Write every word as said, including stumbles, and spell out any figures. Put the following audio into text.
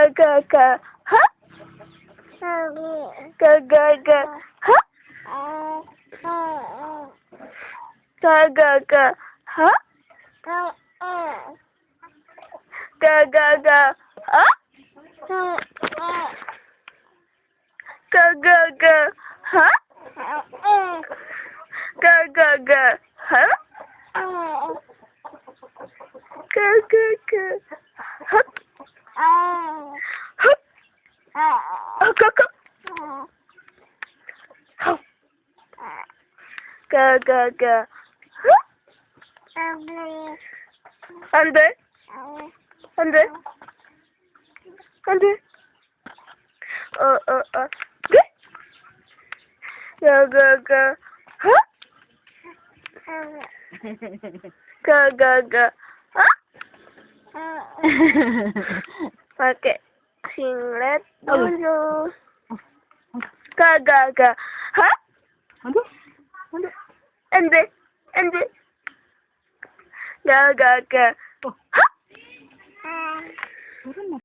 Ga ga ga, ha? Ga ga ga, ha? Ga ga ga, ha? Ga ga ga, ha? Ga ga ga, ha? Ga ga ga, ha? Ga ga ga, ha? Ha? Ga ga ga. Ga ga ga. Ha? Ande? Ande? Ande? Oh, oh, oh. Ga? Ga ga ga. Ha? Ga ga ga. Ha? Pakai singlet dulu. Ga ga ga. Ha? Aduh, aduh. Ande, ande. Ga ga ga. Oh. Ha?